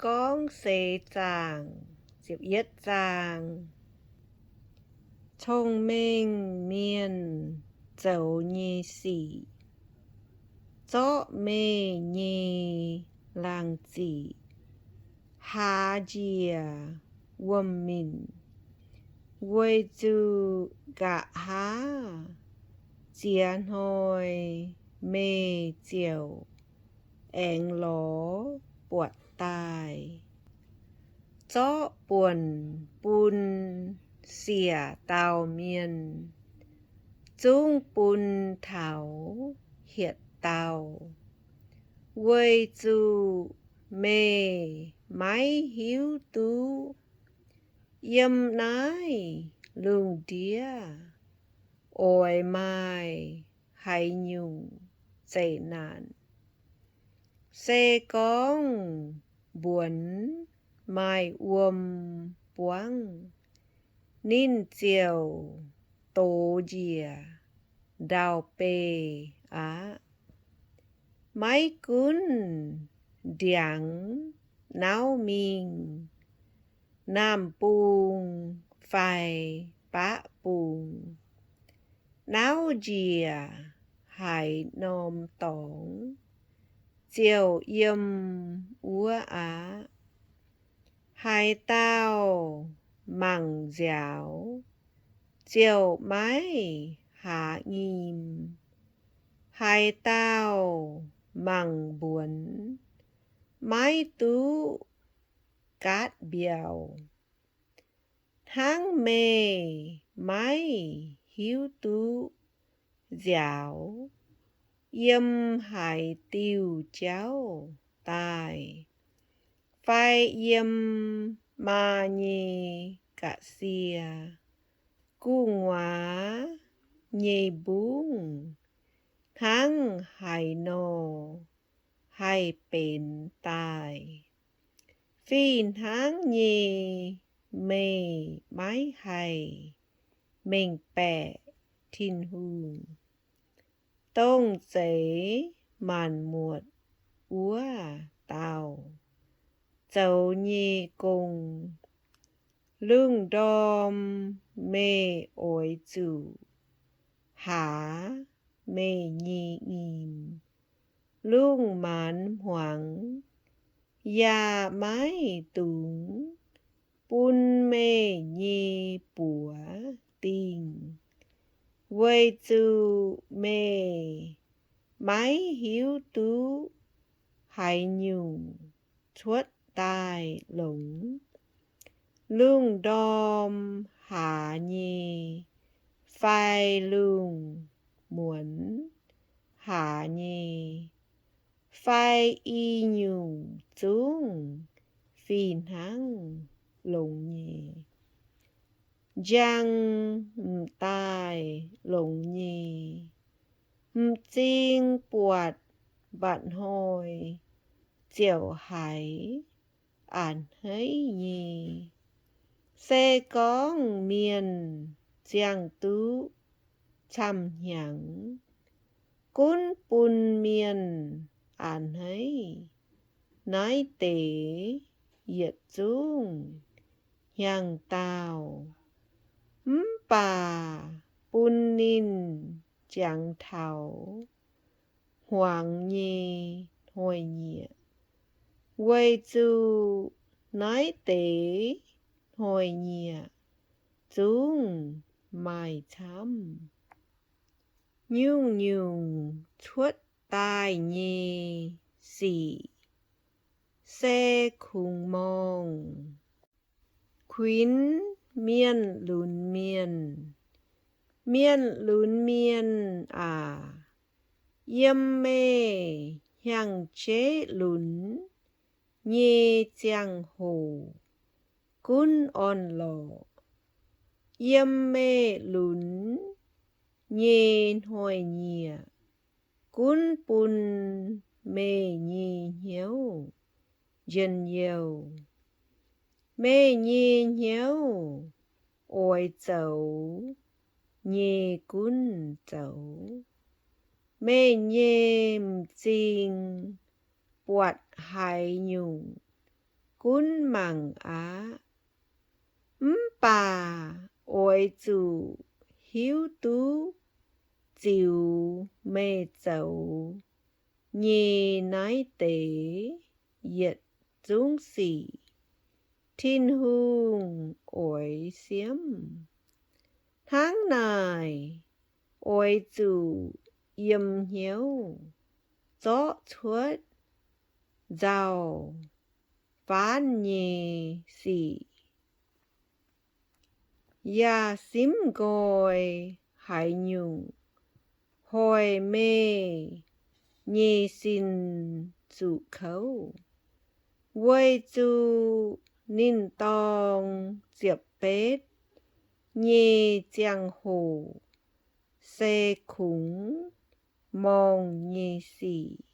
gorngv seix zaangc. Cong-mengh mienh zoux nyei sic, zorqv meih nyei laangz ziqc haaz njiec wuom-minc, weic zuqc nqa'haav ziex hnoi meih ziouc aengx lorz buatc daaih. Zorqv buonc bun siec dauh mienh, zungv bun taux hietc dauh, weic zuqc meih maiv hiuv duqv yiem naaiv lungh ndiev oix maaih haaix nyungc zeqc naanc. Se gorngv mbuonx maaih wuom buangv, ninh ziouc dox njiec ndau-beih aqv. Maiv gunv ndiangx nauv mingh naamh bung fai baqv bung, nauv njiec haaix norm dorngx ziouc yiem wuov aqv. Haaix dauh mangc nziaaux ziouc maiv haaz nyim. Haaix dauh mangc mbuonx maiv duqv gaatv mbiauh. Hnangv meih maiv hiuv duqv nziaaux yiem haaix diuh jauv daaih, fai yiem maa nyei ga'sie gu'nguaaz nyei mbungv hnangv haaix nor haih benx daaih, fih hnangv nyei meih maiv haih mengh baeqc Tin-Hungh, dongh zeix maanc muotc wuov dauh, zoux nyei gong. Lungh ndorm meih oix zuqc haaz meih nyei nyim. Lungh maanz hmuangx yaac maiv dungx bun meih nyei buoz dingh, weic zuqc meih maiv hiuv duqv haaix nyungc cuotv daaih longx. Lungh ndorm haaz nyei fai lungh muonz haaz nyei fai i nyungc zungv fih hnangv longx nyei. Njang m'daaih longx nyei. M'zing buatc mba'hnoi ziouc haiz a'hneiv nyei. Se gorngv mienh ziangh duqv camv-hnyangx, gunv bun mienh a'hneiv naaiv deix yietc zungv hnyangx-daauh, mv baac bun ninh jangx taux hmuangx nyei hnoi-nyieqc, weic zuqc naaiv deix hnoi-nyieqc zungv maaih camv. Nyungc-nyungc cuotv daaih nyei sic se kungx morngh. Kuinx mienh lunx mienh. Mienh lunx mienh aac, yiem meih hnyangx-jeiv lunx nyei ziangh hoc gunv orn-lorqc. Yiem meih lunx nyei hnoi-nyieqc gunv bun meih nyei hnyouv njien-youh. Meih nyei hnyouv oix zoux nyei gunv zoux. Meih nyei m'zing buatc haaix nyungc gunv mangc aqv. Mv baac oix zuqc hiuv duqv ziux meih zoux nyei naaiv deix yietc zungv sic Tin-Hungh oix siemv. Hnangv naaic, oix zuqc yiem hnyouv zorqv cuotv nzauh faanv nyei sic, yaac simv nqoi haaix nyungc hoic meih nyei sin zuqc kouv, weic zuqc ninh dorng ziepc betv nyei ziangh hoc se kungx morngh nyei sic.